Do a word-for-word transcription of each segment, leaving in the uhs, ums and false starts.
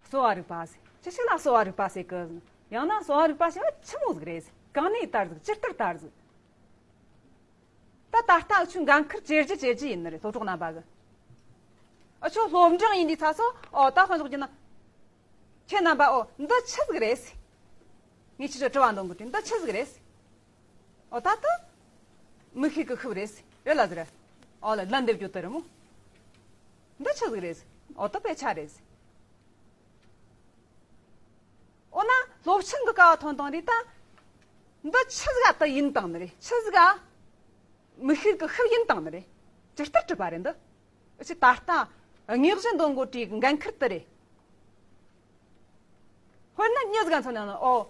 གསོ་བ་རིག་པ་ཟེར། ཅི་ཞིག་ལ་གསོ་བ་རིག་པ་ཟེར་གི། ཡང་ན་གསོ་བ་རིག་པ་ཞེས་པ་ཆི་མོ་ཟིག་རེད། གང་ནས་དར་ཟིག་ཇི་ལྟར་དར་ཟིག་ད་ད་ལྟ་འུ་ཆོས་འགན་ཁུར་བྱེད་རྒྱུ་བྱེད་རྒྱུ་ཡིན་ནི་རེད། སློབ་གྲོགས་རྣམ་པ་གི། འུ་ཆོ་སློབ་འབྲིང་ཡིན་དུས་ཚ་སོ། ཨོ་ད་དཔོན་ཚོགས་ཀྱི་ན། ཁྱེད་རྣམ་པ་ཨོ་འདི་ཆི་ཟིག་རེད། ངས་ཁྱེད་ཚོ་དྲི་བ་འདོན་གི་དུས་འདི་ཆི་ཟིག་རེད། ཨོ་ད་ད། མི་ཤེས་གི་ཤུབ་རེད། རེད་ལ་ཟེར། ཨོ་ལ་ལན་འདེབས་རྒྱུ་དེ་རེད་མོ། འདི་ཆི་ཟིག་རེད། ཨོ་ད་དཔེ་ཆ་རེད། འོ་ན་སློབ་ཆེན་གི་ཀ་བ་ཐོན་དང་རེད་ད། འདི་ཆི་ཟིག་ག་དེ་ཡིན་དང་ནི་རེད། ཆི་ཟིག་ག་མི་ཤེས་གི་ཤུབ་ཡིན་དང་ནི་རེད། ཇི་ལྟར་གྲུབ་པ་རེད་འདི། འུ་ཆོས་ད་ལྟ་དངོས་གཞི་འདོན་དགོས་དུས་འགན་ཁུར་དེ་རེད། དཔེར་ན་མྱི་ཟིག་ག་མཚོན་ན་ནི་ཨོ།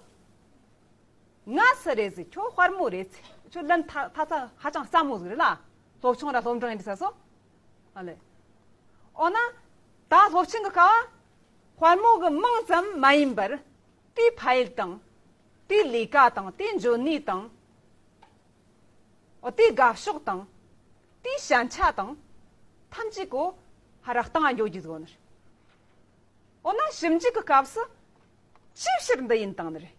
ང་སུ་རེད་ཟེར། ཁྱོད་དཔལ་མོ་རེད་ཟེར། ཁྱོད་ལན་ཐ་ཐ་ཚ་ཧ་ཅང་སླ་མོ་ཟིག་རེད་ལ། སློབ་ཆུང་ར་སློབ་འབྲིང་ཡིན་དུས་ས་སོ། ཨ་ལེ། འོ་ན། ད་སློབ་ཆེན་གི་ཀ་བ། དཔལ་མོ་གི་མིང་ཙམ་མ་ཡིན་པར། དེའི་ཕ་ཡུལ་དང་། དེའི་ལས་ཀ་དང་། དེའི་འཇོན་ནུས་དང་། འོ་དེའི་དགའ་ཕྱོགས་དང་། དེའི་ཞན་ཆ་དང་། ཐམས་ཅད་གོ་ཧ་ར་སྟེང་ང་འགྱོ་རྒྱུ་ཟིག་ཡོད་ནི་རེད། འོ་ན་ཞིབ་འཇུག་གི་སྐབས་སུ། ཅིའི་ཕྱིར་འདི་ཡིན་དང་ནི་རེད།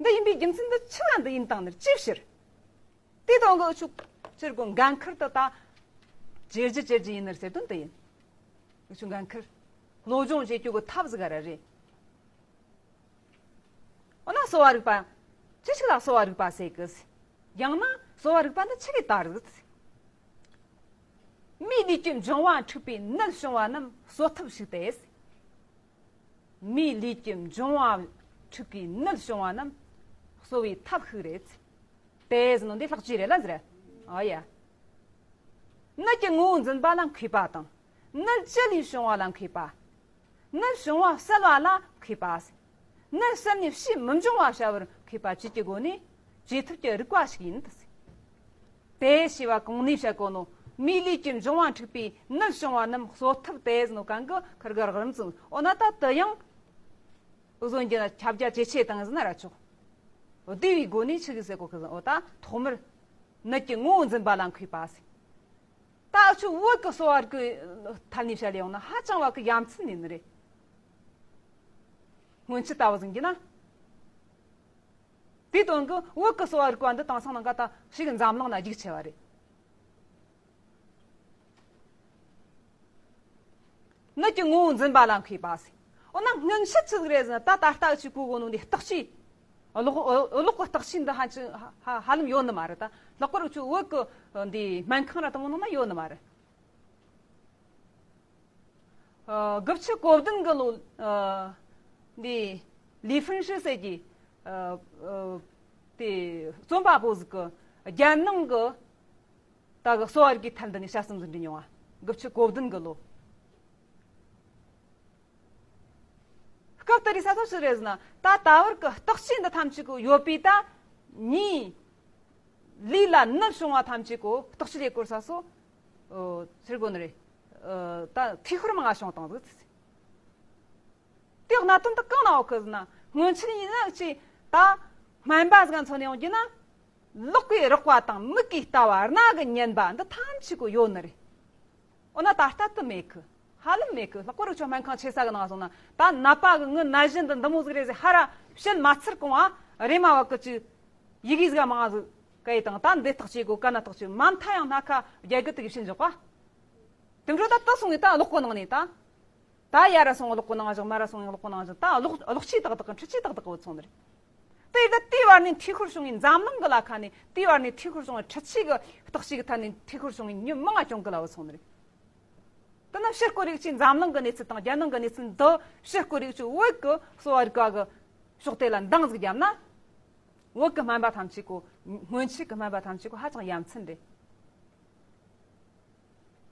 འདི་ཡིན་པའི་རྒྱུ་མཚན་འདི་ཆི་ལ་འདི་ཡིན་དང་ནི་ཅིའི་ཕྱིར། དེ་དང་གི་འུ་ཆོ་ཕྱིར་གོ་འགན་ཁུར་དུ་ད། བྱེད་རྒྱུ་བྱེད་རྒྱུ་ཡིན་ནི་ཟེར་དོན་དེ་ཡིན། འུ་ཆོ་འགན་ཁུར། སློབ་སྦྱོང་བྱེད་རྒྱུ་གི་ཐབས་ཟིག་ར་རེད། འོ་ན་གསོ་བ་རིག་པ། ཅི་ཞིག་ལ་གསོ་བ་རིག་པ་ཟེར་གི། ཡང་ན་གསོ་བ་རིག་པ་འདི་ཆི་གི་དར་གི། མིའི་ལུས་ཀྱི་འབྱུང་བ་འཁྲུགས་པའི་ནད་བྱུང་བ་རྣམས་གསོ་ཐབས་ཤིག་སྟེ། མིའི་ལུས་ཀྱི་འབྱུང་བ་འཁྲུགས་པའི་ནད་བྱུང་བ་རྣམས་གསོ་བའི་ཐབས་ཤིག་རེད། དེ་ཟེར་ནོ་འདི་ལྷག་བཅོས་རེད་ལ་ཟེར། ཨ་ཡ། ནད་ཀྱི་ངོ་བོ་འཛིན་པ་ལ་མཁས་པ་དང་། ནད་ཅི་ལས་བྱུང་བ་ལ་མཁས་པ། ནད་བྱུང་བ་སེལ་བ་ལ་མཁས་པ། ནད་སེལ་ནས་ཕྱིས་མི་འབྱུང་བ་བྱ་བར་མཁས་པ་བཅས་ཀྱི་སྒོ་ནས་བཅོས་ཐབས་ཀྱི་རིག་པ་ཞིག་ཡིན། དེ་ཞེས་པ་གོང་ནས་བཤད་གོ་ནོ། མིའི་ལུས་ཀྱི་འབྱུང་བ་འཁྲུགས་པའི་ནད་བྱུང་བ་རྣམས་གསོ་ཐབས་དེ་ཟེར་ནོ་གང་གི་ཁུར་གི་རགས་རིམ་ཙམ། འོ་ན་ད་དེ་ཡང་། འུ་ཟོ་གྱི་ན་ཁྱབ་རྒྱ་ཇེ་ཆེ་བཏང་ཟེར་ན་ར་ཆོག་འོ་དེ་བའི་སྒོ་ནས་ཆི་གི་ཟེར་གོ་གི་ཟེར། འོ་ད་ཐོག་མར་ནད་ཀྱི་ངོ་བོ་འཛིན་པ་ལ་མཁས་པ་ཟེར། ད་འུ་ཆོ་བོད་ཀྱི་གསོ་བ་རིག་པའི་ཐད་ནས་བཤད་ལེ་ཡོང་ན་ཧ་ཅང་བ་གི་ཡ་མཚན་ཡིན་ནི་རེད། སྔོན་ཆད་ལྟ་བུ་ཟིན་གྱི་ན། དེའི་དོན་གྱི་བོད་ཀྱི་གསོ་བ་རིག་པ་འདི་དེང་སང་ནང་ག་ད་ཞིག་འཛམ་གླིང་ན་རྒྱུགས་ཆེ་བ་རེད། ནད་ཀྱི་ངོ་བོ་འཛིན་པ་ལ་མཁས་པ་ཟེར། འོ་ན་སྔོན་ཆད་ཆི་ཟིག་རེད་ཟེར་ན། ད་ད་ལྟ་ཅིག་གོ་གོ་ནོ་འདི་བརྟག་དཔྱད། གློག་གློག་གི་བརྟག་དཔྱད་འདི་ཧ་ཅང་ཧ་ཧ་ཧ་ལམ་ཡོད་ནི་མ་རེད། ད་ལྷག་པར་ཁྱོད་བོད་ཀྱི་འདི་སྨན་ཁང་ར་དང་པོ་ནང་ན་ཡོད་ནི་མ་རེད། ཨ། དགུ་བཅུ་གོ་བདུན་གི་ལོ། ཨ། འདི་ལི་ཧྥུན་ཧྲི་ཟེར་གྱི། ཨ། ཨ། དེ་རྩོམ་པ་པོ་ཟིག་གི་རྒྱལ་ནང་གི་ད་གི་གསོ་བ་རིག་པའི་ཐད་འདི་ནས་དཔྱད་རྩོམ་ཟིག་འབྲི་མྱོང་བ། དགུ་བཅུ་གོ་བདུན་གི་ལོ། སྐབས་དེ་རིང་ས་ཐོག་ཆི་རེད་ཟེར་ན། ད་ད་བར་གི་བརྟག་དཔྱད་འདི་ཐམས་ཅད་གོ་ཡོད་པའི་ད་མྱི་ལུས་ལ་ནད་བྱུང་བ་ཐམས་ཅད་གོ་བརྟག་དཔྱད་ལས་སྐོར་ས་སོ། ཨོ། ཟེར་གོ་ནི་རེད། ཨ། ད་འཐུས་ཤོར་མང་ང་བྱུང་བཏང་ཟིག་དེ་གནད་དོན་དེ་གང་ན་ཡོད་གི་ཟེར་ན། སྔོན་ཆད་ཡིན་ན་ཅི་ད་སྨན་པ་ཟིག་མཚོན་ཡོང་རྒྱུ་ན། ལག་གིས་རེག་པ་དང་མིག་གིས་ལྟ་བ། རྣ་གིས་ཉན་པ་འདི་ཐམས་ཅད་གོ་ཡོད་ནི་རེད། འོ་ན་ད་ལྟ་དེ་མེད་གི། ཧ་ལམ་མེད་གི། ལྷག་པར་ཁྱོད་སྨན་ཁང་ཆེ་ས་གི་ནང་སོང་ན། ད་ནད་པ་གི་ངའི་ནད་གཞི་འདི་འདི་མོ་ཟིག་རེད་ཟེར་ཧ་ར་བཤད་མ་ཚར་གོང་ང་རེམ་མ་བ་གི་ཅིག་ཡི་གེ་ཟིག་མང་ཟིག་ག་ཡི་དང་། ད་འདི་བརྟག་དཔྱད་གོ་ག་ན་བརྟག་དཔྱད་མ་མཐའ་ཡང་སྣ་ཁ་རྒྱ་གི་དེ་གི་བཤད་འཇོག་པ། དེ་འཕྲོ་ད་ད་སོང་ངས་ད་ལོག་གོ་ནང་ནས་ད། ད་ཡ་ར་སོང་ལོག་གོ་ནང་བཞག་མ་ར་སོང་ལོག་གོ་ནང་བཞག་ད་ལོག་ལོག་ཆེས་ཏག་ཏག་གི་འཕྲུལ་ཆས་ཏག་ཏག་བུད་སོང་ནི་རེད། དེ་ད་དེའི་བར་ནས་འཐུས་ཤོར་བྱུང་བའི་འཛམ་གླིང་གི་ལ་ཁ་ནས། དེའི་བར་ནས་འཐུས་ཤོར་བྱུང་བའི་འཕྲུལ་ཆས་གི་བརྟག་དཔྱད་གི་ཐད་ནས་འཐུས་ཤོར་བྱུང་བའི་མྱི་མང་ང་གྱོང་གི་ལ་བུད་སོང་ནི་རེད། དེ་ན་ཕྱིར་སྐོར་རིགས་ཀྱི་འཛམ་གླིང་གི་གནས་ཚུལ་དང་རྒྱལ་ནང་གི་གནས་ཚུལ་འདི་ཕྱིར་སྐོར་རིགས་ཀྱི་བོད་ཀྱི་གསོ་བ་རིག་པ་གི་ཕྱོགས་དེ་ལ་འདང་ཟིག་བརྒྱབ་ན། བོད་ཀྱི་སྨན་པ་ཐམས་ཅད་གོ། སྔོན་ཆད་ཀྱི་སྨན་པ་ཐམས་ཅད་གོ་ཧ་ཅང་ཡ་མཚན་རེད།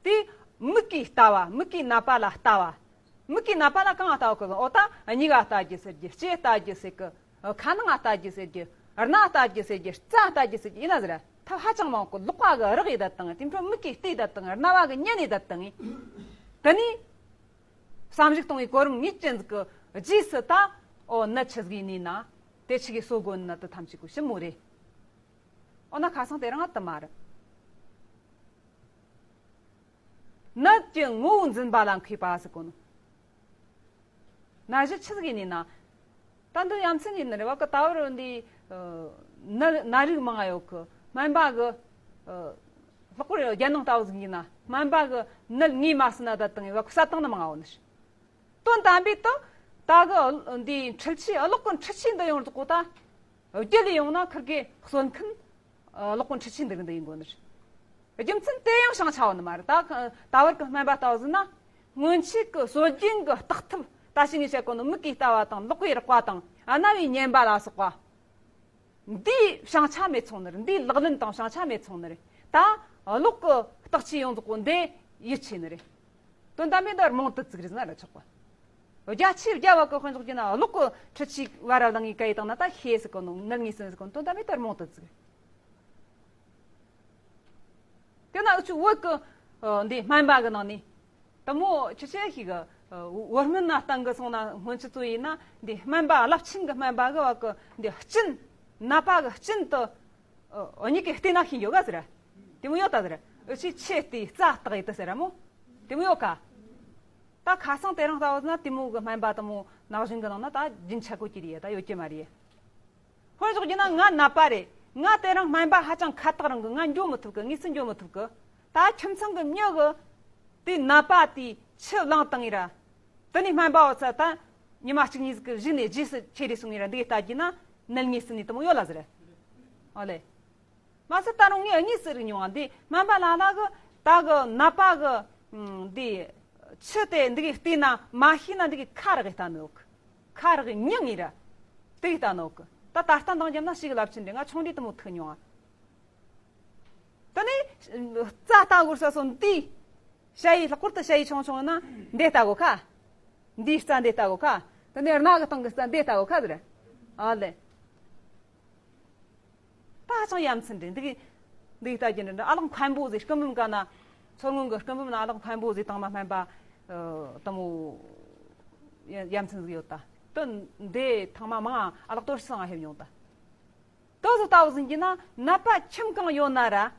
དེ་མིག་གིས་ལྟ་བ། མིག་གིས་ནད་པ་ལ་ལྟ་བ། མིག་གིས་ནད་པ་ལ་གང་ལ་ལྟ་བ་གི། འོ་ད་མྱིག་ག་ལྟ་རྒྱུ་ཟེར་གི། ལྕེ་ལྟ་རྒྱུ་ཟེར་གི། ཁ་ནང་ལྟ་རྒྱུ་ཟེར་གི། རྣ་ལྟ་རྒྱུ་ཟེར་གི། རྩ་ལྟ་རྒྱུ་ཟེར་གི་ཡིན་ན་ཟེར། ཐབས་ཧ་ཅང་མང་གི། ལག་པ་གི་རེག་ཡི་ད་དང་། དེ་འཕྲོ་མིག་གིས་ལྟ་ཡི་ད་དང་། རྣ་བ་གིས་ཉན་ཡི་ད་དང་། དེ་ནས་བསམ་གཞིག་གཏོང་བའི་གོ་རིམ་ངེས་ཅན་ཟིག་གི་རྗེས་སུ་ད། འོ་ནད་ཆི་ཟིག་ཡིན་ནི་ན། དེ་ཆི་གི་གསོ་དགོས་ནི་ན་དེ་ཐམས་ཅད་གོ་ཞིབ་མོ་རེད། འོ་ན་ཁ་སང་དེ་རིང་ང་དེ་མ་རེད། ནད་ཀྱི་ངོ་བོ་འཛིན་པ་ལ་མཁས་པ་ཟེར་གོ་ནོ། ན་གཞི་ཆི་ཟིག་ཡིན་ནི་ན། ད་འདི་ཡ་མཚན་ཡིན་ནི་རེད་བ་གི། ད་བར་འདི་ནད་ནད་རིགས་མང་ང་ཡོད་གི། སྨན་པ་གི་ལྷག་པར་རྒྱལ་ནང་ལྟ་བུ་ཟིག་ཡིན་ན། སྨན་པ་གི་ནད་ངོས་མ་ཟིན་ན་ད་དང་བ་གི་བསད་བཏང་ནི་མང་ང་ཡོད་ནི་རེད། དོན་དམ་པའི་དུ་ད་གི་འདི་འཕྲུལ་ཆས་གློག་གི་འཕྲུལ་ཆས་འདི་ཡོང་རྫོགས་གོ་ད། རྒྱུ་ལས་ཡོང་ན་ཁིར་གི་གསོན་མཁན་གློག་གི་འཕྲུལ་ཆས་འདི་གི་འདི་ཡིན་དགོས་ནི་རེད། རྒྱུ་མཚན་དེ་ཡང་བྱང་ཆ་བ་ནི་མ་རེད། ད་ད་བར་གི་སྨན་པ་ལྟ་བུ་ཟིན་ན། སྔོན་ཆད་གི་སྲོལ་རྒྱུན་གི་བརྟག་ཐབས། ད་ཕྱི་ནས་བཤད་གོ་ནོ་མིག་གིས་ལྟ་བ་དང་། ལག་གིས་རེག་པ་དང་། རྣ་བས་ཉན་པ་ལ་སོགས་པ། འདི་བྱང་ཆ་མེད་སོང་ནི་རེད། འདི་ལག་ལེན་དང་བྱང་ཆ་མེད་སོང་ནི་རེད། ད་གློག་གི་བརྟག་ཆས་ཡོང་རྫོགས་གོ་འདི་ཡིད་ཆེས་ནི་རེད། དོན་དམ་པའི་འདི་རྨོངས་དད་ཟིག་རེད་ཟེར་ན་ར་ཆོག་གོ། རྒྱ་ཆེ་རྒྱ་བ་གི་དཔེ་འཇོག་རྒྱུ་ན། གློག་གི་འཕྲུལ་ཆས་བ་ར་ལང་ངི་ག་ཡི་དང་ན་ད་ཤེས་ཟིག་གོ་ནོ། ནད་ངོས་ཟིན་ཟིག་གོ་ནོ། དོན་དམ་པའི་འདི་རྨོངས་དད་ཟིག་རེད། དེ་ན་འུ་ཆོ་བོད་ཀྱི་འདི་སྨན་པ་གི་ནང་ནས་དེ་མོ་ཆེ་ཆེ་ཞིག་གི། བོད་སྨན་ན་སྟེང་གི་སོང་ན། སྔོན་ཆད་ཚོ་ཡིན་ན་འདི་སྨན་པ་རླབས་ཆེན་གི་སྨན་པ་གི་བ་གི་འདི་གཅིན། ནད་པ་གི་གཅིན་དུ་གཉིས་ཀྱི་བལྟས་ན་ཤེས་འགྱོ་ག་ཟེར། དེ་མོ་ཡོད་ད་ཟེར། འུ་ཆོས་ཆུ་བལྟས་རྩ་བརྟག་ཡི་དུ་ཟེར་ར་མོ། དེ་མོ་ཡོད་ཀ། ད་ཁ་སང་དེ་རིང་ལྟ་བུ་ན་དེ་མོ་གི་སྨན་པ་དེ་མོ་ན་གཞོན་གི་ནང་ན་ད་རྒྱུན་ཆད་གོ་གི་རེད། ད་ཡོད་ཀྱི་མ་རེད། དཔེ་འཇོག་རྒྱུ་ན་ང་ནད་པ་རེད། ང་དེ་རིང་སྨན་པ་ཧ་ཅང་ཁ་ཐག་རིང་གི། ང་འགྱོ་མི་ཐུབ་གི། དངོས་སུ་འགྱོ་མི་ཐུབ་གི། ད་ཁྱིམ་ཚང་གི་མྱི་གི་དེ་ནད་པ་དེ་ཆུ་བླངས་བཏང་ཡི་ར། དེ་ནས་སྨན་པ་བ་ཚ་ད་ཉི་མ་གཅིག་གཉིས་ཟིག་གི་གཞུག་ནས་རྗེས་སུ་ཁྱེར་རེ་སོང་ཡི་ར། འདི་ལྟ་རྒྱུ་ན་ནད་ངོས་ཟིན་ནི་དེ་མོ་ཡོད་ལ་ཟེར། ཨོ་ལེ། མ་ཟད་ད་རུང་ངས་དངོས་སུ་རིག་མྱོང་བ། འདི་སྨན་པ་ལ་ལ་གི་ད་གི་ནད་པ་གི་འདི་ཆུ་དེ་འདི་གི་བལྟས་ན་མ་ཤེས་ན་འདི་གི་ཁ་རག་གི་ལྟ་ནོ་གི། ཁ་རག་གི་མྱི་ངེས་ར་དེ་གི་ལྟ་ནོ་གི། ད་ད་ལྟ་འདང་རྒྱབ་ན་ཞིག་རླབས་ཆེན་རེད། ང་ཆུང་དུས་དེ་མོ་ཐུག་མྱོང་བ། ད་ནི་རྩ་ལྟ་དགོས་ས་སོ་འདི། ཞ་ཡི་ལྷག་པར་དུ་ཞ་ཡི་ཆུང་ཆུང་ན་འདི་ལྟ་དགོས་ཁ། འདིའི་རྩ་འདི་ལྟ་དགོས་ཁ། ད་ནི་རྣ་གི་སྟེང་གི་རྩ་འདི་ལྟ་དགོས་ཁ་ཟེར། ཨ་ལེ། ད་ཧ་ཅང་ཡ་མཚན་རེད། འདི་གི་འདི་གི་ལྟ་རྒྱུ་འདྲ་འདྲ། ཨ་ལགས་མཁན་པོ་ཟེར། སྐུ་འབུམ་ག་ན་མཚོ་སྔོན་གི་སྐུ་འབུམ་ན་ཨ་ལགས་མཁན་པོ་ཟེར་དང་མ་སྨན་པ་ཨ་དེ་མོ་ཡ་ཡ་མཚན་ཟིག་ཡོད་ད། དོན་འདི་ཐང་མ་མང་ཨ་ལགས་དོར་ཞི་སང་ང་ཧེབ་མྱོང་ད། དོ་ཟོ་ལྟ་བུ་ཟིན་གྱི་ན་ནད་པ་ཁྱིམ་གང་ཡོད་ན་ར། ཨ་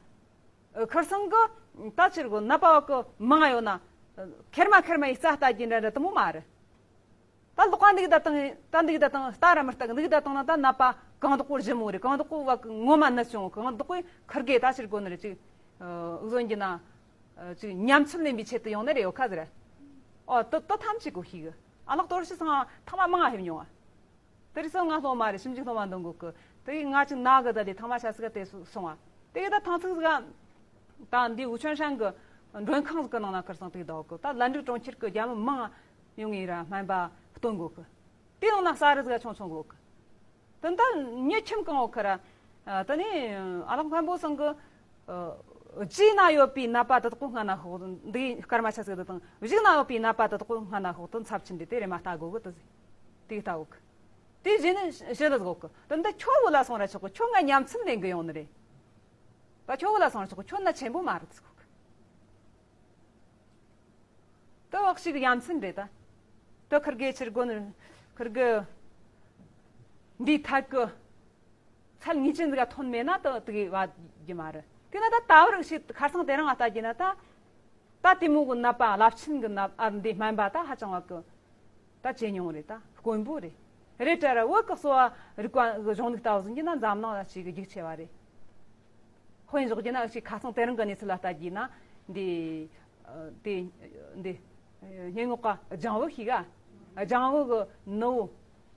ཁར་སང་གི་ད་ཕྱིར་གི་ནད་པ་བ་གི་མང་ཡོད་ན། ཨ་ཁེར་མ་ཁེར་མ་ཡི་རྩ་ལྟ་རྒྱུ་འདྲ་འདྲ་དེ་མོ་མ་རེད། ད་ལོག་ག་འདི་གི་ད་དང་ད་འདི་གི་ད་དང་ལྟ་ར་མི་ལྟ་གི། འདི་གི་ད་དང་ན་ད་ནད་པ་གང་དག་པོ་ལྗིད་མོ་རེད། གང་དག་པོ་བ་གི་ངོ་མ་ནད་བྱུང་། གང་དག་པོ་ཁར་གི་ད་ཕྱིར་གོ་ནི་རེད། ཅིག་ཨ་འུ་ཟོ་གྱི་ན་ཨ་ཅིག་ཉམས་ཚོད་ལེན་པའི་ཆེད་དུ་ཡོང་ནི་རེད་ཡོད་ཁ་ཟེར། ཨོ་དོ་དོ་ཐམས་ཅད་གོ་ཤེས་གི། ཨ་ལགས་དོར་ཞི་སང་ཐང་མ་མང་ང་ཧེབ་མྱོང་ཨ། དེ་རིང་སང་ང་སློབ་མ་རེད། ཞིབ་འཇུག་སློབ་མ་འདོན་དགོས་གི། དེ་ཡིན་ང་ཅིག་ན་གི་ད་ལས་ཐང་མ་ཆ་ཟིག་ག་དེ་སོང་བ། དེ་གི་ད་ཐང་ཚིག་ཟིག་ག་ད་འདི་ཝུ་ཆོན་ཧྲན་གི་མགྲོན་ཁང་ཟིག་གི་ནང་ན་ཁར་སང་དེ་གི་ད་གི། ད་ལན་ཀྲུའུ་གྲོང་ཁྱེར་གི་རྒྱ་མི་མང་ཡོང་ངེ་ར་སྨན་པ་སྟོན་དགོས་གི། དེ་ནང་ན་ས་རི་ཟིག་ག་ཆུང་ཆུང་དགོས་གི། དེ་ད་མྱི་ཁྱིམ་གང་བོ་ཁ་ར། ཨ་དེ་ནས་ཨ་ལགས་མཁན་པོ་སང་གི་ཨ་རྗེས་ན་ཡོད་པའི་ནད་པ་དེ་དག་པོ་སྔ་ན་ཤོག། འདི་སྐར་མ་ཆ་ཟིག་དེ་དང་གཞུག་ན་ཡོད་པའི་ནད་པ་དེ་དག་པོ་སྔ་ན་ཤོག། དེ་ཚབས་ཆེན་འདི་དེ་རེ་མ་ལྟ་དགོས་གི། དེ་དེ་ལྟ་བུ་གི། དེ་རྗེས་ནས་ཞི་ལི་དགོས་གི། དེ་འདི་ཁྱོད་བོ་ལ་སོང་ར་ཆོག་གི། ཁྱོད་ང་ཉམས་ཚོད་ལེན་གི་ཡོང་ནི་རེད། ད་ཁྱོད་བོ་ལ་སོང་ར་ཆོག་གི། ཁྱོད་ན་ཆེན་པོ་མ་རེད་ཟེར་གོ་གི། དེ་བག་ཞིག་ཡ་མཚན་རེད་ད། དེ་ཁར་གི་ཕྱིར་དགོན་ཁར་གི་འདི་ཐད་གི་ཚད་ངེས་ཅན་ཟིག་ག་ཐོན་མེད་ན་དེ་དེ་གི་བ་རྒྱུ་མ་རེད། དེ་ན་ད་ད་བར་ཞིག་ཁར་སང་དེ་རིང་ང་ལྟ་རྒྱུ་ན་ད། ད་དེ་མོ་གི་ནད་པ་རླབས་ཆེན་གི་ནད་ཨ་འདི་སྨན་པ་ད་ཧ་ཅང་བ་གི། ད་ཇེ་ཉུང་རེད། ད་དཀོན་པོ་རེད། རེད་དྲ་ར་བོད་གི་གསོ་བ་རིག་པ་གི་གཞུང་ལུགས་ལྟ་བུ་ཟིན་གྱི་ན་འཛམ་གླིང་ལ་ཅིག་གི་རྒྱུགས་ཆེ་བ་རེད། དཔེ་འཇོག་རྒྱུ་ན་ཅིག་ཁ་སང་དེ་རིང་གི་གནས་ཚུལ་ལ་ལྟ་རྒྱུ་ན་འདི་ཨ་དེ་འདི་ཨ་སྙན་ངག་ག་ལྗང་བུ་ཞིག་ག་ལྗང་བུ་གི་ནུ་བོ་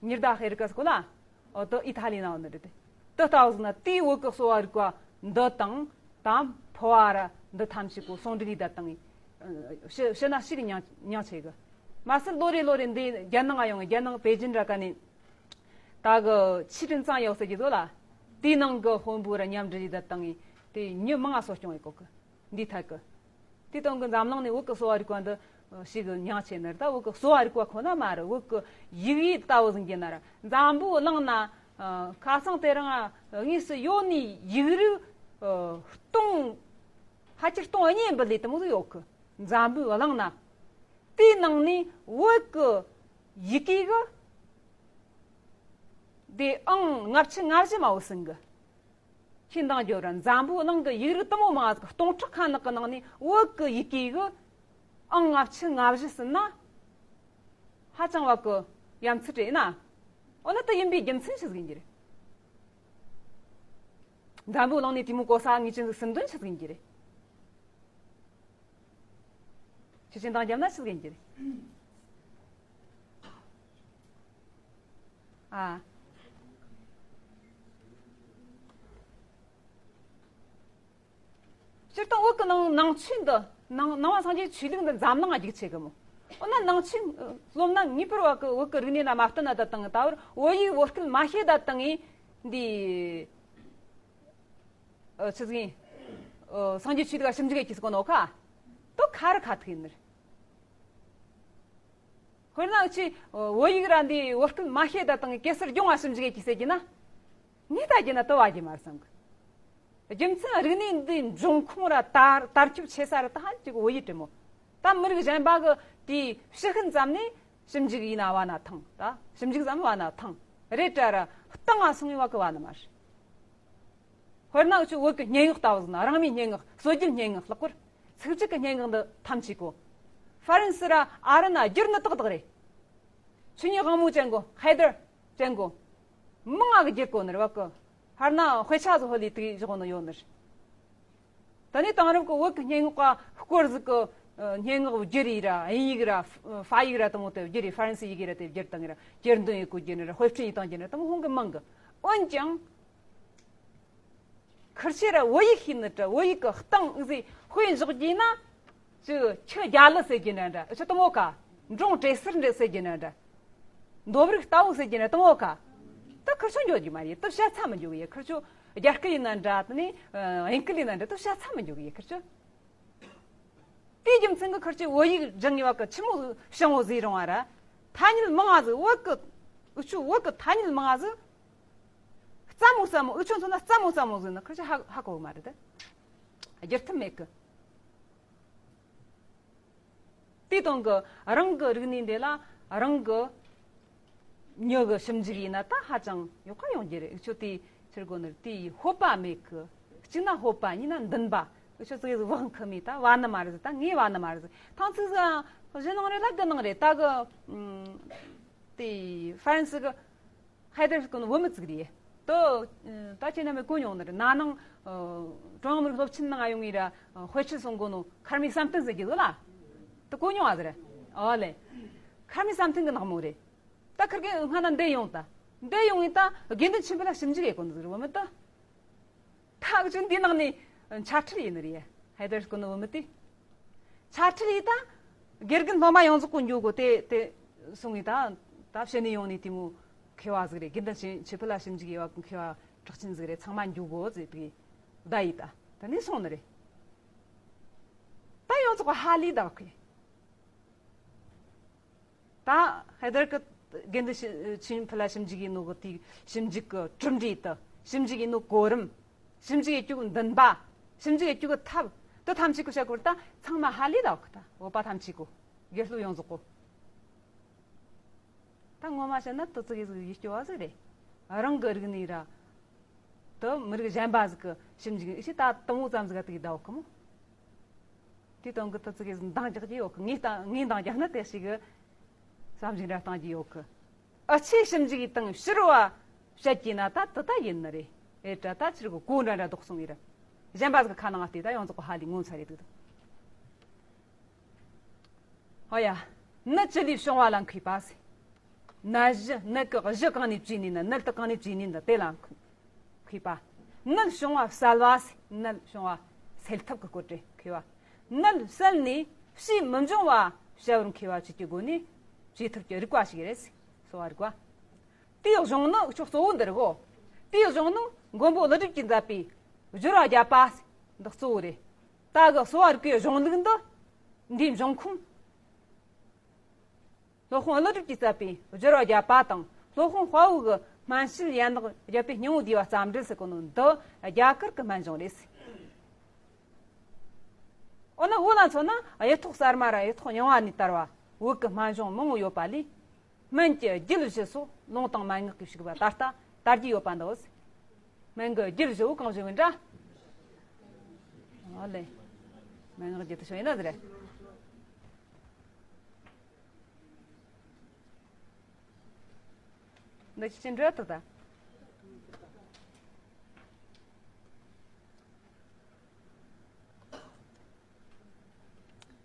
ཉི་ཟླ་ཧེ་རི་ཀ་སྐོ་ལ། ཨོ་དེ་ཨི་ཐ་ལི་ནང་ནི་རེད། དེ་ལྟ་བུ་ཟིན་ན་དེའི་བོད་གི་གསོ་བ་རིག་པ་འདི་དང་དང་ཕོ་བ་ར་འདི་ཐམས་ཅད་གོ་ཟུང་འབྲེལ་ཡི་ད་བཏང་ངི་ཞི་ཞི་ན་ཞིག་མྱང་མྱང་ཆེ་གི། མ་ཟད་ལོ་རེ་ལོ་རེ་འདི་རྒྱལ་ནང་ང་ཡོང་ངི། རྒྱལ་ནང་པེ་ཅིན་ར་ཀ་ནི་ད་གི་ཆི་ཀྲིན་ཙང་ཡོད་ཟེར་གྱི་འདུག་ལ། དེའི་ནང་གི་དཔོན་པོ་ར་མཉམ་འབྲེལ་ཡི་ད་བཏང་ངི་དེ་མྱི་མང་ང་གསོ་སྐྱོང་ཡི་གོ་གི། འདི་ཐད་ཀི། དེ་དོན་གི་འཛམ་གླིང་ནས་བོད་ཀྱི་གསོ་བ་རིག་པ་འདི་ཞིག་མྱང་ཆེ་ནི་རེད། ད་བོད་ཀྱི་གསོ་བ་རིག་པ་ཁོ་ན་མ་རེད། བོད་ཀྱི་ཡིག་ཡིག་ལྟ་བུ་ཟིན་གྱི་ན་ར། འཛམ་བུ་གླིང་ན་ཁ་སང་དེ་རིང་དངོས་སུ་ཡོད་ནི་ཡིག་རིགས་སྟོང་ཕལ་ཆེར་སྟོང་གཉིས་འབུལ་ལས་དེ་མོ་ཟིག་ཡོད་གི། འཛམ་བུ་གླིང་ན། དེའི་ནང་ནས་བོད་ཀྱི་ཡི་གེ་གི་དེ་ཨང་ལྔ་བཅུ་ང་བཞི་མ་བོ་ཟིན་གི། ཁྱེད་འདང་རྒྱོབ་ར། འཛམ་བུ་གླིང་གི་ཡིག་རིགས་དེ་མོ་མང་ཟིག་སྟོང་ཕྲག་ཁ་ནག་གི་ནང་ནས་བོད་ཀྱི་ཡི་གེ་གི་ཨང་ལྔ་བཅུ་ང་བཞི་ཟིན་ན། ཧ་ཅང་བ་གི་ ཡ་མཚན་རེད་ན། འོ་ན་དེ་ཡིན་པའི་རྒྱུ་མཚན་ཆི་ཟིག་ཡིན་གྱི་རེད། འཛམ་བུའི་གླིང་ནས་དེ་མོ་གོ་ས་ངེས་ཅན་ཟིག་སུ་འདོན་ཆི་ཟིག་ཡིན་གྱི་རེད། ཆི་ཆེན་དང་རྒྱབ་ན་ཆི་ཟིག་ཡིན་གྱི་རེད། ཨ། སྤྱིར་བཏང་བོད་ཀྱི་ནང་ནང་ཆོས་འདི། ནང་ནང་པ་སངས་རྒྱས་ཆོས་ལུགས་འདི་འཛམ་གླིང་ང་རྒྱུགས་ཆེ་གི་མོ། འོ་ན་ནང་ཆོས་སློབ་ན་ངེས་པར་བ་གི་བོད་ཀྱི་རིག་གནས་ན་མ་བསྟུན་ན་ད་དང་ད་བར་བོད་ཡིག་བོད་སྐད་མ་ཤེས་ད་དང་ངས་འདི། ཨ། ཆི་ཟིག་ཡིན། ཨ། སངས་རྒྱས་ཆོས་ལུགས་ལ་ཞིབ་འཇུག་ཡེད་ཀྱི་སི་གོ་ནོ་ཁ། དོ་ཁ་རི་ཁ་ཐུག་ཡིན་ནི་རེད། དཔེར་ན་ཆི་བོད་ཡིག་ར་འདི་བོད་སྐད་མ་ཤེས་ད་དང་གེ་སར་སྒྲུང་བ་ཞིབ་འཇུག་ཡེད་ཀྱི་ཟེར་གྱི་ན། ངས་ད་གྱི་ན་དུ་བ་གྱི་མར་སང་གི། རྒྱུ་མཚན་རིག་གནས་འདི་འབྱུང་ཁུངས་ར་དར་དར་ཁྱབ་ཆེ་ས་ར་ད་ཧ་ཅིག་བོད་ཡིག་དྲི་མོ། ད་མི་རིགས་གཞན་པ་གི་དེའི་ཕྱི་ཤུན་ཙམ་ནས་ཞིབ་འཇུག་ཡིན་ན་བ་ན་ཐང་། ད་ཞིབ་འཇུག་ཙམ་བ་ན་ཐང་། རེད་དྲ་ར་སྟེང་ང་སོང་བའི་བ་གི་བ་ན་མར། དཔེར་ན་འུ་ཆོ་བོད་ཀྱི་སྙན་ངག་ལྟ་བུ་ཟིག་ན་རང་མོས་སྙན་ངག་སྲོལ་རྒྱུན་སྙན་ངག་ལྷག་པར་ཚིག་གཅིག་གི་སྙན་ངག་འདི་ཐམས་ཅད་གོ། ཧྥ་རན་སི་ར་ཨ་རི་ན་བསྒྱུར་ནི་ཏག་ཏག་རེད། ཆོས་ཉིད་དབང་མོ་ཅན་གོ་ཧའི་དར་ཅན་གོ། མང་ང་གི་བསྒྱུར་གོ་ནི་རེད་བ་གི། ཧར་ན་དཔེ་ཆ་ཟིག་ཧོ་ལི་དེ་བཞག་ནི་ཡོད་ནི་རེད། ད་ནི་དེང་རབས་ཀྱི་བོད་ཀྱི་སྙན་ངག་ག་སྐོར་ཟིག་གི་སྙན་ངག་བསྒྱུར་ཡིག་ར་དབྱིན་ཡིག་ར་ཧྥ་ཡིག་ར་དེ་མོ་དེ་བསྒྱུར་ཡིག་ཧྥ་རན་སི་ཡི་གེ་ར་དེ་བསྒྱུར་བཏང་ཡིག་ར་སྒེར་འདོན་ཡེད་གོ་བསྒྱུར་ནི་ར་དཔེ་སྐྲུན་ཡེད་བཏང་རྒྱུ་ནི་དེ་མོ་ཧོང་གི་མང་གི། འོན་ཀྱང་། ཁིར་ཆོ་ར་བོད་ཡིག་ཤེས་ནི་དྲ་བོད་ཡིག་གི་སྟེང་ཟིག་དཔེ་འཇོག་རྒྱུ་ན། ཅི་ཁྱི་རྒྱ་ལི་ཟེར་རྒྱུ་ན་འདྲ་ཨ་ཆོ་དེ་མོ་ཁ། འབྲོང་བྲེ་སེར་འདྲ་ཟེར་རྒྱུ་ན་འདྲ། འདོབ་རིགས་རྟ་བོ་ཟེར་རྒྱུ་ན་དེ་མོ་ཁ། ད་ཁིར་ཆོ་འགྱོ་རྒྱུ་མ་རེད། ད་བཤད་ཚ་མི་འགྱོ་གི་ཡ། ཁིར་ཆོ་རྒྱ་སྐད་ཡིན་ན་འདྲ་དེ་ནས་དབྱིན་སྐད་ཡིན་ན་འདྲ་ད་བཤད་ཚ་མི་འགྱོ་གི་ཡ་ཁིར་ཆོ། དེའི་རྒྱུ་མཚན་གྱིས་ཁིར་ཆོས་བོད་ཡིག་སྦྱང་ངེས་པ་གི་ཆི་མོ་ཞང་བོ་ཟིག་རུང་བ་ར། ཐ་སྙད་མང་ང་ཟིག་བོད་ཀྱི། འུ་ཆོ་བོད་ཀྱི་ཐ་སྙད་མང་ང་ཟིག་རྩ་མོ་རྩ་མོ་འུ་ཆོ་མཚོན་ན་རྩ་མོ་རྩ་མོ་ཟིག་ན་ཁིར་ཆོས་ཧ་ཧ་གོ་གི་མ་རེད་དེ། བསྒྱུར་ཐུབ་མེད་གི། དེའི་དོན་གྱི་རང་གི་རིག་གནས་འདི་ལ་རང་གི་མྱི་གི་ཞིབ་འཇུག་ཡིན་ན་ད་ཧ་ཅང་ཡག་ག་ཡོང་རྒྱུ་རེད། འུ་ཆོ་དེ་ཕྱིར་གོ་ནི་དེ་ཡི་ཧོབ་པ་མེད་གི། གཅིག་ན་ཧོབ་པ་གཉིས་ན་འདུན་པ། འུ་ཆོ་ཙིག་ཟིག་བག་འཁུམས་མེད་ད་བ་ནི་མ་རེད་ཟིག་ད་ངས་བ་ནི་མ་རེད་ཟིག་ཐང་ཚིག་ཟིག་གཞི་ནང་རེད་ལ་དགུ་ནང་རེད་ད་གི། དེ་ཧྥ་རན་སི་གི་ཧའི་དར་གོ་ནོ་བུ་མོ་ཙིག་རེད། དོ། ད་ཁྱེད་རྣམ་པས་གོ་མྱོང་ནི་རེད། ན་ནིང་ཀྲུང་དབྱང་མི་རིགས་སློབ་ཆེན་ནང་ཡོང་ངེ་ར་དཔེ་ཁྲིད་གསུང་གོ་ནོ་མཁར་རྨེའུ་བསམ་གཏན་ཟེར་གྱི་འདུག་ལ། དེ་གོ་མྱོང་བ་ཟེར། ཨོ་ལེ། མཁར་རྨེའུ་བསམ་གཏན་གི་ནག་མོ་རེད། ད་ཁིར་གེ་སྔ་ན་འདི་ཡོང་ད། འདི་ཡོང་ངེ་ད་དགེ་འདུན་ཆོས་འཕེལ་ལ་ཞིབ་འཇུག་ཡེད་གོ་ནི་ཟེར་བུ་མོ་ད། ད་ཅི་འདི་ནང་ནས་འཆད་ཁྲིད་ཡིན་ནི་རེད། ཧའི་དར་གོ་ནོ་བུ་མོ་དེ། འཆད་ཁྲིད་ཡིན་ད། དགེ་རྒན་སློབ་མ་ཡོངས་རྫོགས་གོ་འཇུག་གོ་དེ་དེ་གསུང་ངེ་ད། ད་བཤད་ནས་ཡོང་ནས་དེ་མོ་མཁས་པ་ཟིག་རེད། དགེ་འདུན་ཆོས་ཆོས་འཕེལ་ལ་ཞིབ་འཇུག་ཡེད་བ་མཁས་པ་གྲགས་ཅན་ཟིག་རེད། ཚང་མ་འཇུག་གོ་ཟེར་དེ་བསྡད་ཡིན་ད། དེ་ནས་སོང་ནི་རེད། ད་ཡོངས་རྫོགས་ཧ་ལས་ད་བ་ཁོས། ད་ཧའི་དར་གི་དགེ་འདུན་ཆོས་འཕེལ་ལ་ཞིབ་འཇུག་ཡེད་ནོ་གི་དེ་ཞིབ་འཇུག་གི་གྲུབ་འབྲས་དེ། ཞིབ་འཇུག་ཡེད་ནོ་གོ་རིམ། ཞིབ་འཇུག་ཡེད་རྒྱུ་གི་འདུན་པ། ཞིབ་འཇུག་ཡེད་རྒྱུ་གི་ཐབས། དེ་ཐམས་ཅད་གི་བཤད་གོ་ད་ཚང་མ་ཧ་ལས་ད་གི་ད་བོད་པ་ཐམས་ཅད་གོ། དགེ་སློབ་ཡོངས་རྫོགས་གོ། ད་ངོ་མ་བཤད་ན་དེ་ཙིག་གེ་ཟིག་ཡིད་སྐྱོ་བ་ཟིག་རེད། རང་གི་རིག་གནས་ར། དེ་མི་རིགས་གཞན་པ་ཟིག་གི་ཞིབ་འཇུག་ཨི་ཆི་ད་དེ་མོ་ཙམ་ཟིག་ག་དེ་གི་ད་བ་གི་མོ། དེ་དོན་གི་དེ་ཙིག་གེ་འདང་རྒྱག་གི་ཡོད་གི། ངས་ད་ངས་འདང་རྒྱག་ན་དེ་ཞིག་གི་བསམ་གཞིག་འདྲ་བཏང་གི་ཡོད་གི། ཨ་ཆེ་ཞིབ་འཇུག་གི་སྟེང་ཕྱིར་བ་བཤད་ཀྱི་ན་ད་དེ་ད་ཡིན་ནི་རེད། ཨེ་དྲ་ད་ཕྱིར་གི་གོ་འདྲ་འདྲ་ལྡོག་སོང་ཡི་ར། གཞན་པ་ཟིག་གི་ཁ་ནང་ང་བལྟས་ད་ཡོངས་རྫོགས་གི་ཧ་ལས་ངོ་མཚར་རེད་འདུག་ཨོ་ཡ། ནད་བཅུད་ལས་བྱུང་བ་ལ་མཁས་པ་ཟེར། ནད་གཞི་ནད་ཀྱི་གཞི་གང་ནས་བྱུང་ནས་ན། ནད་དེ་གང་ནས་བྱུང་ནས་ན་དེ་ལ་མཁས་པ། ནད་བྱུང་བ་བསལ་བ་ཟེར། ནད་བྱུང་བ་སེལ་ཐབས་ཀྱི་སྐོར་དེ་མཁས་པ། ནད་བསལ་ནས་ཕྱིས་མི་འབྱུང་བ་བྱ་བར་མཁས་པ་བཅས་ཀྱི་སྒོ་ནས་བྱེད་ཐབས་ཀྱི་རིག་པ་ཞིག་རེད་ཟེར། གསོ་བ་རིག་པ། དེའི་གཞུང་ནི་འུ་ཆོ་གཙོ་བོ་འདི་རེད་གོ། དེའི་གཞུང་ནི་མགོན་པོ་ཀླུ་སྒྲུབ་ཀྱིས་མཛད་པའི་སྦྱོར་བ་བརྒྱད་པ་འདི་གཙོ་བོ་རེད། ད་གི་གསོ་བ་རིག་པའི་གཞུང་ལུགས་འདི་འདིའི་འབྱུང་ཁུངས། སློབ་དཔོན་ཀླུ་སྒྲུབ་ཀྱིས་མཛད་པའི་སྦྱོར་བ་བརྒྱད་པ་དང་སློབ་དཔོན་དཔའ་བོ་གི་སྨན་དཔྱད་ཡན་ལག་བརྒྱད་པའི་སྙིང་པོ་བསྡུས་པ་རྩ་འགྲེལ་ཟེར་གོ་ནོ་འདི་རྒྱ་གར་གྱི་སྨན་གཞུང་རེད། འོ་ན་བོད་ལ་མཚོན་ན་གཡུ་ཐོག་གསར་མ་ར་གཡུ་ཐོག་རྙིང་བ་ནས་དར་བ་བོད་ཀྱི་སྨན་གཞུང་མང་བོ་ཡོད་པ་ལས། སྨན་གྱི་རྒྱུད་བཞི་སོགས་ལུང་དང་མན་ངག་གིས་ཕྱུག་པ་ད་ལྟ་དར་རྒྱས་ཡོད་པ་འདི། སྨན་གྱི་རྒྱུད་བཞི་བོ་གང་བཞི་བོ་འདྲ། ཨོ་ལེ། མན་ངག་རྒྱུད་དུ་བྱུང་ཡིན་ན་ཟེར། འདི་ཅི་འདྲ་ཐུབ་ད།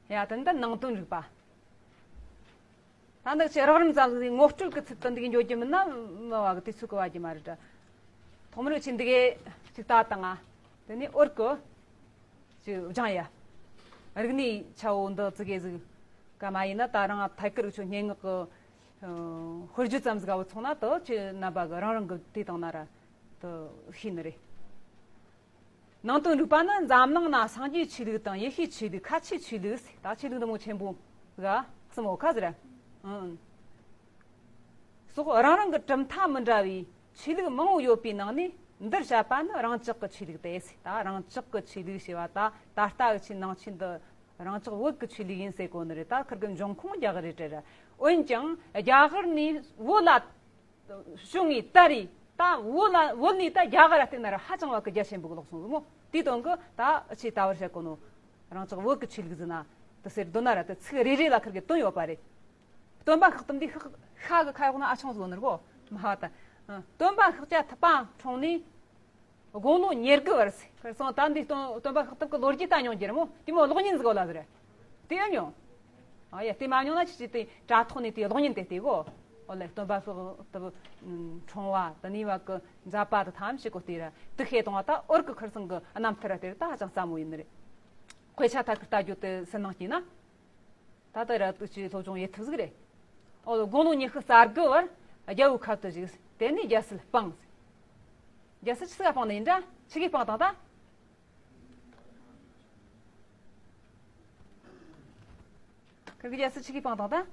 ཡ་དེ་འདི་ནང་དོན་རིག་པ། ད་འདི་ཆེ་རགས་རིམ་ཙམ་ཟིག་ངོ་སྤྲོད་ཀྱི་ཚུལ་དུ་འདི་གི་འཇོག་རྒྱུ་མིན་ན་མི་བ་གི་དུས་ཚོད་གི་བ་རྒྱུ་མ་རེད། ཐོག་མར་ཆེ་འདི་གི་ཅིག་ལྟ་དང་ང་། དེ་ནས་འོར་གི་ཅིག་སྦྱང་ཡ། རིག་གནས་ཆ་བོ་འདི་ཙི་གེ་ཟིག་ག་མ་ཡིན་ན། ད་རང་ཐད་ཀར་ཆོ་སྙན་ངག་གི་ཨ་དཔེར་བརྗོད་ཙམ་ཟིག་ག་བུད་སོང་ན། དེ་ཆེ་རྣམ་པ་གི་རང་རང་གི་དེ་དང་ན་ར་དེ་ཤེས་ནི་རེད། ནང་དོན་རིག་པ་ནི་འཛམ་གླིང་ན་སངས་རྒྱས་ཆོས་ལུགས་དང་ཡེ་ཤུའི་ཆོས་ལུགས། ཁ་ཆེའི་ཆོས་ལུགས་ཟེར། ད་ཆོས་ལུགས་འདི་མོ་ཆེན་པོ་ག་གསུམ་འོ་ཁ་ཟེར། ཨང་། སོགས་རང་རང་གི་གྲུབ་མཐའ་མི་འདྲ་བའི་ཆོས་ལུགས་མང་བོ་ཡོད་པའི་ནང་ནས། འདིར་བཤད་པ་ནི་རང་ཅག་གི་ཆོས་ལུགས་ཏེ་ཟེར། ད་རང་ཅག་གི་ཆོས་ལུགས་ཞེས་པ་ད་ད་ལྟ་གི་ཆོས་ནང་ཆོས་འདི་རང་ཅག་བོད་ཀྱི་ཆོས་ལུགས་ཡིན་ཟེར་གོ་ནི་རེད། ད་ཁིར་གི་འབྱུང་ཁུངས་རྒྱ་གར་རེད་དྲ་ར། འོན་ཀྱང་རྒྱ་གར་ནས་བོད་ལ་བྱུང་ངས་ད་རེད། ད་བོད་ལ་བོད་ནས་ད་རྒྱ་གར་ར་བལྟས་ན་ར་ཧ་ཅང་བ་གི་རྒྱ་ཆེན་པོ་གི་ལོག་སོང་ཟིག་མོ། དེའི་དོན་གི་ད་ཨ་ཆེ་ད་བར་བཤད་གོ་ནོ། རང་ཅག་བོད་ཀྱི་ཆོས་ལུགས་ཟིན་ན་དེ་ཟེར་འདོད་ན་ར་དེ་ཚིག་རེ་རེ་ལ་ཁིར་གི་དོན་ཡོད་པ་རེད། སྟོན་པ་ཤཱཀ་ཏམ་འདི་ཤཱཀ་ཤཱཀ་གི་ཁ་ཡོག་ན་ཨ་ཆུང་ཟིག་ནི་གོ་མ་ཧ་ད། སྟོན་པ་ཤཱཀྱ་ཐུབ་པ་འཁྲུངས་ནས་དགུང་ལོ་ཉེར་དགུ་བར་ཟེར། ཁར་སང་ད་འདི་སྟོན་སྟོན་པ་ཤཱཀ་ཐུབ་ཀྱི་ལོ་རྒྱུས་ད་མྱོང་རྒྱུ་རེད་མོ། དེ་མོ་གློག་བརྙན་ཟིག་གོ་ལ་ཟེར། དེ་ཡང་མྱོང་། ཨ་ཡ་དེ་མ་མྱོང་ན་ཅི་ཅི་དེ་དྲ་ཐོག་ནས་དེ་གློག་བརྙན་དེ་བལྟས་གོ། ཨོ་ལེ་སྟོན་པ་ཤཱཀ་ཐུབ་འཁྲུངས་བ་དེ་ནས་བ་གི་མཛད་པ་དེ་ཐམས་ཅད་གོ་དེ་ར་དེ་ཤེས་དང་བ། ད་འོར་གི་ཁར་སང་གི་རྣམ་ཐར་དེ་ར་ད་ཧ་ཅང་སླ་མོ་ཡིན་ནི་རེད། དཔེ་ཆ་ཐད་ཀར་ལྟ་རྒྱུ་དེ་སུན་སྣང་སྐྱེས་ན། ད་ལྟ་ར་ཏུ་ཆུའི་སློབ་སྦྱོང་ཡེད་ཐུབ་ཟིག་རེད། ཨོ་དགུང་ལོ་ཉི་ཤུ་རྩ་དགུ་བར་རྒྱལ་པོའི་ཁབ་ཏུ་བཞུགས། དེ་ནས་རྒྱལ་སྲིད་སྤངས། རྒྱལ་སྲིད་ཆི་ཟིག་ག་སྤངས་ནི་ཡིན་འདྲ། ཆི་གིས་སྤངས་དང་ད། ཁིར་གི་རྒྱལ་སྲིད་ཆི་གིས་སྤངས་དང་ད།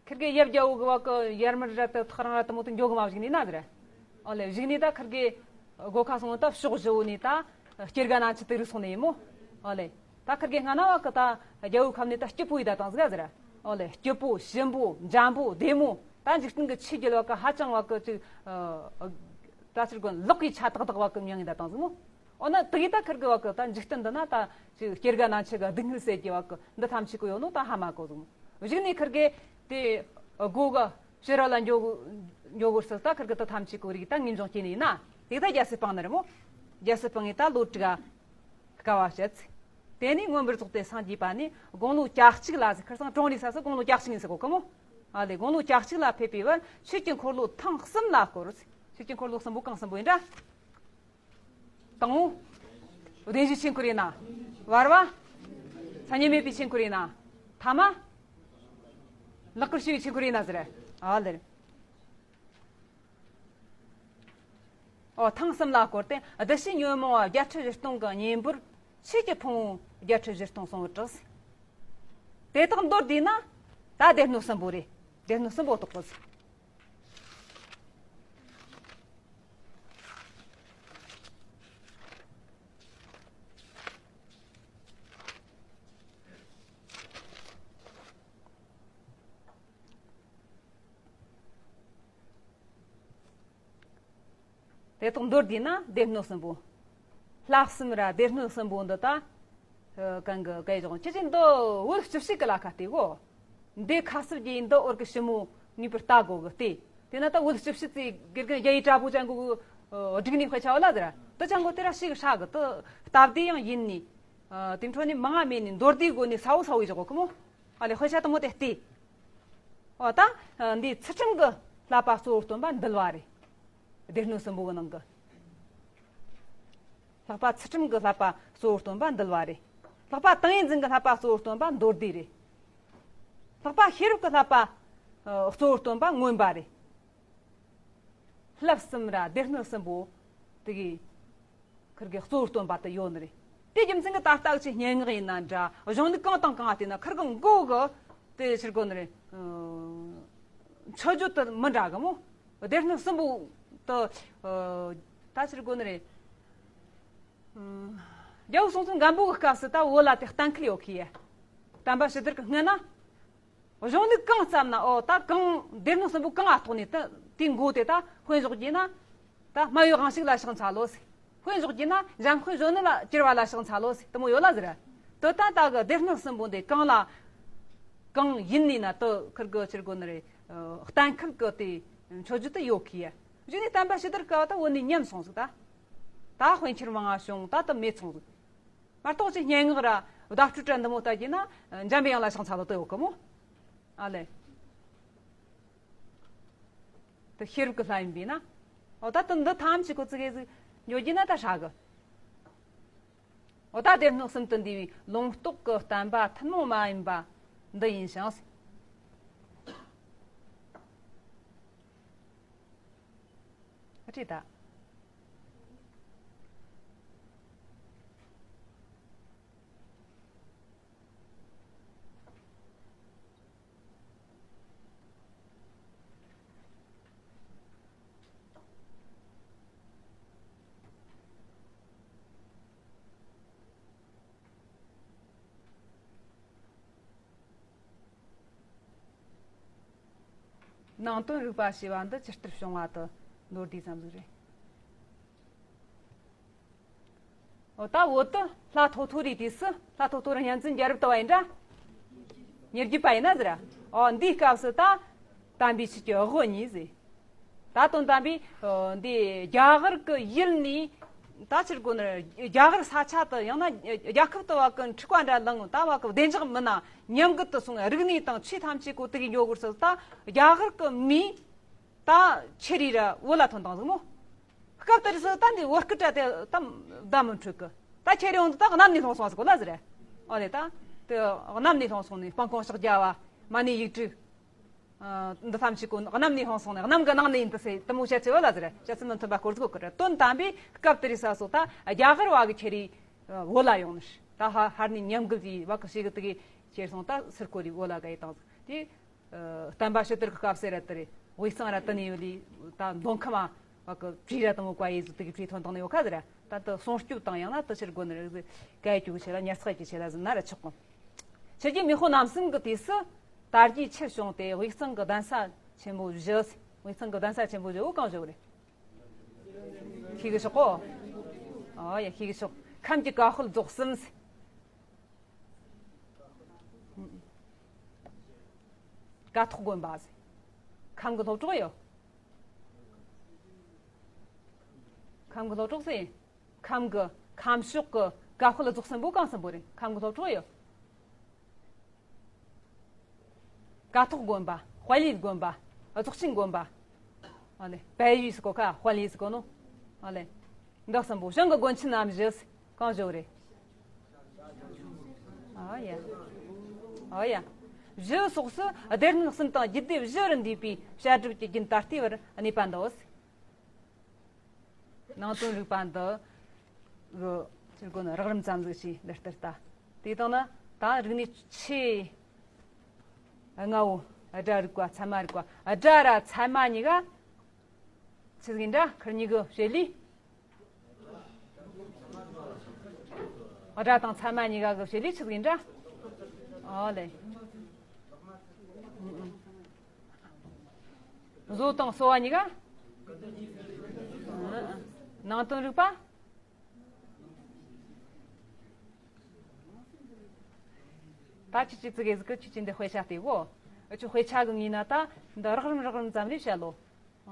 ཁིར་གི་ཡབ་རྒྱལ་པོ་གི་བ་གི་ཡར་མར་ར་དེ་ཐག་རང་ར་དེ་མོ་དེ་འགྱོ་གི་མ་བཞུགས་ནི་ན་ཟེར། ཨོ་ལེ་བཞུགས་ནི་ད་ཁིར་གི་སྒོ་ཁ་སོང་ད་ཕྱོགས་བཞི་བོ་ནི་ད་སྐྱེ་རྒ་ན་འཆི་དེ་རིགས་སོང་ནི་ཡིན་མོ། ཨོ་ལེ་ད་ཁིར་གི་སྔ་ན་བ་གི་ད་རྒྱལ་པོའི་ཁབ་ནི་ད་སྐྱིད་པོ་ཡི་ད་དང་ཟིག་ཟེར། ཨོ་ལེ་སྐྱིད་པོ་ཞིམ་པོ་འཇམ་པོ་བདེ་མོ། ད་འཇིག་རྟེན་གི་ཆོས་བརྒྱད་བ་གི་ཧ་ཅང་བ་གི་ཅིག་ད་ཕྱིར་གོ་ལག་གི་ཆ་ཏག་ཏག་བ་གི་མྱང་ཡི་ད་དང་ཟིག་མོ། འོ་ན་དེ་གི་ད་ཁིར་གི་བ་གི་ད་འཇིག་རྟེན་འདི་ན་ད་ཅིག་སྐྱེ་རྒ་ན་འཆི་གི་སྡུག་བསྔལ་ཟེར་གི་བ་གི་འདི་ཐམས་ཅད་གི་ཡོད་ནོ་ད་ཧ་མ་གོ་ཟིག་མོ། གཞུག་ནས་ཁིར་གི་དེ་སྒོ་གི་ཕྱི་ར་ལ་འགྱོ་འགྱོ་དགོས་སྲིད། ད་ཁིར་གི་ད་ཐམས་ཅད་གི་རིགས་ད་ངེས་འབྱུང་སྐྱེས་ནི་ཡིན་ན། དེ་གི་ད་རྒྱལ་སྲིད་སྤངས་ནི་རེད་མོ། རྒྱལ་སྲིད་སྤངས་ངས་ད་ལོ་དྲུག་ག་དཀའ་བ་སྤྱད། དེ་ནས་མངོན་པར་རྫོགས་ཏེ་སངས་རྒྱས་པ་ནི་དགུང་ལོ་གྱ་གཅིག་ལ་ཟེར། ཁར་སང་གྲོང་རི་ས་སུ་དགུང་ལོ་གྱ་གཅིག་ཡིན་ཟེར་གོ་གི་མོ། ཨ་ལེ་དགུང་ལོ་གྱ་གཅིག་ལ་ཕེབས་པའི་བར་ཆོས་ཀྱི་འཁོར་ལོ་ཐེངས་གསུམ་ལ་བསྐོར། ཆོས་ཀྱི་འཁོར་ལོ་གསུམ་པོ་གང་གསུམ་པོ་ཡིན་འདྲ། དང་པོ། བདེན་བཞིའི་ཆོས་འཁོར་ཡིན་ན། བར་བ། མཚན་ཉིད་མེད་པའི་ཆོས་འཁོར་ཡིན་ན། ཐ་མ། ལེགས་པར་བཤད་པའི་ཆོས་འཁོར་ཡིན་ན་ཟེར། ཨ་ལེ། ཨོ་ཐེངས་གསུམ་ལ་བསྐོར་ཏེ་བདུད་བཞི་ཉོན་མོངས་པ་བརྒྱད་ཁྲི་བཞི་སྟོང་གི་གཉེན་པོར་ཆོས་ཀྱི་ཕུང་པོ་བརྒྱད་ཁྲི་བཞི་སྟོང་གསུང་བར་གྲགས། དེ་དག་མདོར་བསྡུས་ན་ད་སྡེ་སྣོད་གསུམ་པོ་རེད། སྡེ་སྣོད་གསུམ་པོ་རྟོགས་དགོས། དེ་དག་མདོར་བསྡུས་ན་སྡེ་སྣོད་གསུམ་པོ། ལྷག་བསམ་ར་སྡེ་སྣོད་གསུམ་པོ་འདི་ད། ཨ་གང་གི་གའི་ཞོག་ཅི་ཅི་འདི་བོད་སྤྱི་བཤད་ཀྱི་ལ་ཁ་བལྟས་གོ། འདི་ཁ་གསབ་ཀྱི་འདི་འོར་གི་ཞི་མོ་ངེས་པར་ལྟ་དགོ་གི་སྟེ། དེ་ན་ད་བོད་སྤྱི་བཤད་ཙི་དགེ་རྒན་རྒྱ་ཡི་དྲ་བོ་ཅང་གོ་གི་སྒྲིག་ནས་དཔེ་ཆ་བ་ལ་ཟེར། དེ་ཅང་གོ་དེ་ར་ཤི་གི་ཧྲ་གི་དེ་སྟབས་བདེ་ཡང་ཡིན་ནི། ཨ་དེ་འཕྲོ་ནས་མང་ང་མེད་ནི་མདོར་བསྡུས་སྒོ་ནས་ས་བོ་ས་བོ་ཡི་ཞོག་གི་མོ། ཨ་ལེ་དཔེ་ཆ་དེ་མོ་དེ་སྟེ། ཨོ་ད་འདི་ཚུལ་ཁྲིམས་ཀྱི་བསླབ་པ་གཙོ་བོར་སྟོན་པ་འདུལ་བ་རེད། སྡེ་སྣོད་གསུམ་པོ་གི་ནང་གི། ལྷག་པ་ཚུལ་ཁྲིམས་ཀྱི་བསླབ་པ་གཙོ་བོར་སྟོན་པ་འདུལ་བ་རེད། ལྷག་པ་ཏིང་ངེ་འཛིན་གྱི་བསླབ་པ་གཙོ་བོར་སྟོན་པ་མདོ་སྡེ་རེད། ལྷག་པ་ཤེས་རབ་ཀྱི་བསླབ་པ་ཨ་གཙོ་བོར་སྟོན་པ་མངོན་པ་རེད། བསླབ་གསུམ་ར་སྡེ་སྣོད་གསུམ་པོ་དེ་གི་ཁིར་གི་གཙོ་བོར་སྟོན་པ་དེ་ཡོད་ནི་རེད། དེ་རྒྱུ་མཚན་གྱིས་ད་ལྟ་ཅིག་སྙན་ངག་ཡིན་ན་འདྲ། གཞུང་ལུགས་གང་དང་གང་བལྟས་ན་ཁིར་གི་མགོ་གི་དེ་ཕྱིར་གོ་ནི་རེད། ཨ་མཆོད་བརྗོད་དེ་མི་འདྲ་གི་མོ། སྡེ་སྣོད་གསུམ་པོ་དེ་ཨ་ད་ཕྱིར་གོ་ནི་རེད། ཨ་རྒྱལ་པོ་སྲོང་བཙན་སྒམ་པོ་གི་སྐབས་སུ་ད་བོད་ལ་དེ་གཏན་འཁེལ་ཡོད་གི་ཡ། བསྟན་པ་ཕྱི་དར་གི་སྔོན་ན། གཞུང་ལུགས་གང་བརྩམས་ན། ཨོ་ད་གང་སྡེ་སྣོད་གསུམ་པོ་གང་ཨ་ཐོག་ནས་ད་དེའི་མགོ་དེ་ད་དཔོན་ཞོག་རྒྱུ་ན། ད་སྨྲ་བའི་དབང་ཕྱུག་ལ་ཕྱག་འཚལ་ལོ་ཟེར། དཔེ་འཇོག་རྒྱུ་ན་འཇམ་དཔལ་གཞོན་ནུ་ལ་གྱུར་པ་ལ་ཕྱག་འཚལ་ལོ་ཟེར་དེ་མོ་ཡོད་ལ་ཟེར། དེ་ད་ལྟ་གི་སྡེ་སྣོད་གསུམ་པོ་འདི་གང་ལ་གང་ཡིན་ནི་ན་དེ་ཁིར་གི་ཕྱིར་གོ་ནི་རེད། གཏན་འཁེལ་གི་དེ་མཆོད་རྒྱུ་དེ་ཡོད་ཁི་ཡ། གཞི་ནས་བསྟན་པ་ཕྱི་དར་སྐབས་ད་བོད་ནས་ཉམས་སོང་ཟིག་ད། ད་དཔེ་ཁྱེར་མང་ང་བྱུང་ད་དེ་མེད་སོང་ཟིག་མ་གཏོགས་ཀྱི་སྙན་ངག་ར་བརྡ་སྤྲོད་ར་འདི་མོ་ལྟ་རྒྱུ་ན་འཇམ་པའི་དབྱངས་ལ་ཕྱག་འཚལ་ལོ་དེ་ཡོད་གི་མོ། ཨ་ལེ། དེ་ཤེས་རབ་ཀྱི་ལྷ་ཡིན་པས་ན། འོ་ད་དེ་འདི་ཐམས་ཅད་ཀོ་ཙི་གེ་ཟིག་ཉོ་རྒྱུ་ན་ད་ཧྲ་གི། འོ་ད་སྡེ་སྣོད་གསུམ་དུ་འདུས་པའི་ལུང་རྟོགས་ཀྱི་བསྟན་པ་ཐུན་མོང་མ་ཡིན་པ་འདི་ཡིན་ཞིང་། ཨ་ཁྲིད་ད། ནང་དོན་རིག་པ་ཞེས་པ་འདི་ཇི་ལྟར་བྱུང་བ་དུ་མདོར་བསྡུས་ཙམ་ཟིག་རེད། འོ་ད་བོད་དུ་ལྷ་ཐོ་ཐོ་རེའི་དུས་སུ་ལྷ་ཐོ་ཐོ་ར་གཉན་བཙན་རྒྱལ་རབས་དུ་བ་ཡིན་འདྲ། ཉེར་བརྒྱད་པ་ཡིན་ན་ཟེར། འོ་འདིའི་སྐབས་སུ་ད་དམ་པའི་ཆོས་ཀྱི་དབུ་བརྙེས་ཟེར། ད་དོན་དམ་པའི་འདི་རྒྱ་གར་གྱི་ཡུལ་ནས་ད་ཕྱིར་གོ་ནི་རྒྱ་གར་ས་ཆ་དུ་ཡང་ན་རྒྱལ་ཁབ་དུ་བ་གི་འཁྲུག་པ་འདྲ་ལངས་ད་བ་གི་བདེ་འཇགས་མིན་ན་ཉམས་རྒུད་དུ་སོང་རིག་གནས་དང་ཆོས་ཐམས་ཅད་གོ་དུ་གི་འགྱོ་དགོས་སུ་ད་རྒྱ་གར་གྱི་མིས་ད་ཁྱེར་རེ་ར་བོད་ལ་ཐོན་དང་ཟིག་མོ། སྐབས་དེར་སུ་ད་འདི་བོད་སྐད་དྲ་དེ་ད་བདག་མི་འཕྲོད་གི། ད་ཁྱེད་རེ་འོང་དུ་ད་གནམ་ནས་ལྷུང་སོང་ཟིག་གོ་ལ་ཟེར། ཨོ་ལེ་ད་དེ་གནམ་ནས་ལྷུང་སོང་ནས་སྤང་གོང་ཕྱག་རྒྱ་བ་མ་ཎི་ཡིག་དྲུག་འདི་ཐམས་ཅད་ཀུན་གནམ་ནས་ལྷུང་སོང་ནས་གནམ་གི་ནང་ནས་ཡིན་དུ་ཟེར་དུ་མོ་བཤད་ཚེ་བ་ལ་ཟེར་བཤད་ཚུལ་མི་མཐུན་པ་སྐོར་ཟིག་གོ་གི་རེད། དོན་དམ་པའི་སྐབས་དེར་ས་སོ་ད་རྒྱ་གར་བ་གི་ཁྱེར་རེ་བོད་ལ་ཡོང་ནས་ད་ཧ་ཧར་ནས་ཉམས་རྒུད་ཀྱི་བ་གི་ཞིག་གི་དུ་གི་ཁྱེར་སོང་ད་སིར་གོ་རེ་བོད་ལ་ག་ཡི་དང་ཟིག་དེ། བསྟན་པ་ཕྱི་དར་གྱི་སྐབས་སུ་ར་དེ་རེད། དབུས་གཙང་ར་དེ་ནས་ཡོད་ལི་ད་མདོ་ཁམས་བ་གི་བྲིས་ར་དང་བོ་བཀའ་ཡི་ཟིག་དེ་གི་བྲིས་ཐོན་དང་ནས་ཡོད་ཁ་ཟེར་ར། ད་དེ་སྲུང་སྐྱོབ་དང་ཡང་ན་དེ་ཕྱིར་དགོན་རིགས་ཟིག་ག་ཡི་ཀྱུ་ཆེ་ལ་ཉར་ཚགས་ཀྱི་ཆེ་ལ་ཟིག་ན་ར་ཆོག་གོ། ཕྱི་རྒྱལ་མེས་དབོན་རྣམ་གསུམ་གྱི་དུས་སུ་དར་རྒྱས་ཆེར་བྱུང་སྟེ་དབུས་གཙང་གི་གདན་ས་ཆེན་པོ་བཞི། དབུས་གཙང་གི་གདན་ས་ཆེན་པོ་བཞི་བོ་གང་བཞི་བོ་རེད། ཁྱེད་ཀྱི་ཤོག་གོ། ཨོ་ཡ་ཁྱེད་ཀྱི་ཤོག་ཁམས་ཀྱི་ཀ་ཧོལ་རྫོགས་གསུམ། ཀ་ཐོག་དགོན་པ་ཟེར། ཁམས་ཀྱི་སློབ་གྲོགས་ཡོད། ཁམས་ཀྱི་སློབ་གྲོགས་ཟེར། ཁམས་ཀྱི་ཁམས་ཕྱོགས་ཀྱི་ཀ་ཧོལ་རྫོགས་གསུམ་པོ་གང་གསུམ་པོ་རེད། ཁམས་ཀྱི་སློབ་གྲོགས་ཡོད། ཀ་ཐོག་དགོན་པ། དཔལ་ཡུལ་དགོན་པ། རྫོགས་ཆེན་དགོན་པ། ཨ་ལེ། དཔལ་ཡུལ་ཟེར་གོ་ཁ་དཔལ་ཡུལ་ཟེར་གོ་ནོ། ཨ་ལེ། འདི་གསུམ་པོ་གཞུང་གི་དགོན་ཆེན་རྣམ་བཞི་ཟེར། གང་བཞི་རེད། ཨ་ཡ། ཨ་ཡ། བཞི་སོགས་སུ་སྡེ་སྣོད་གསུམ་དང་རྒྱུད་སྡེ་བཞི་རུ་འདུས་པའི་བཤད་སྒྲུབ་ཀྱི་རྒྱུན་ད་ལྟའི་བར་གནས་པ་འདོད། ནང་དོན་རིག་པ་འདི་གི་ཟེར་གོ་ནི་རགས་རིམ་ཙམ་ཟིག་ཞིག་འདི་ལྟར་ལྟ། དེ་དང་ནི་ད་རིག་གནས་ཆེ་ལྔ་བོ་སྒྲ་རིག་པ་ཚད་མ་རིག་པ་སྒྲ་ར་ཚད་མ་གཉིས་ཀ་ཆི་ཟིག་འདྲ་ཁར་གཉིས་གི་བྱེད་ལས། སྒྲ་དང་ཚད་མ་གཉིས་ཀ་གི་བྱེད་ལས་ཆི་ཟིག་འདྲ། ཨོ་ལེ། བཟོ་དང་གསོ་བ་གཉིས་ཀ་ནང་དོན་རིག་པ། ད་ཁྱེད་ཀྱི་ཙི་གེ་ཟིག་གི་ཁྱེད་ཀྱི་འདི་དཔེ་ཆ་སྟེ་གོ། ཨ་ཆུ་དཔེ་ཆ་གི་ངོས་ན་ད་འདི་རགས་རིམ་རགས་རིམ་ཙམ་རེ་བཤད་ལོ། ཨ་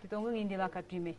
དེ་དོན་གི་ངས་འདི་ལ་ཁ་བྲིས་མེད།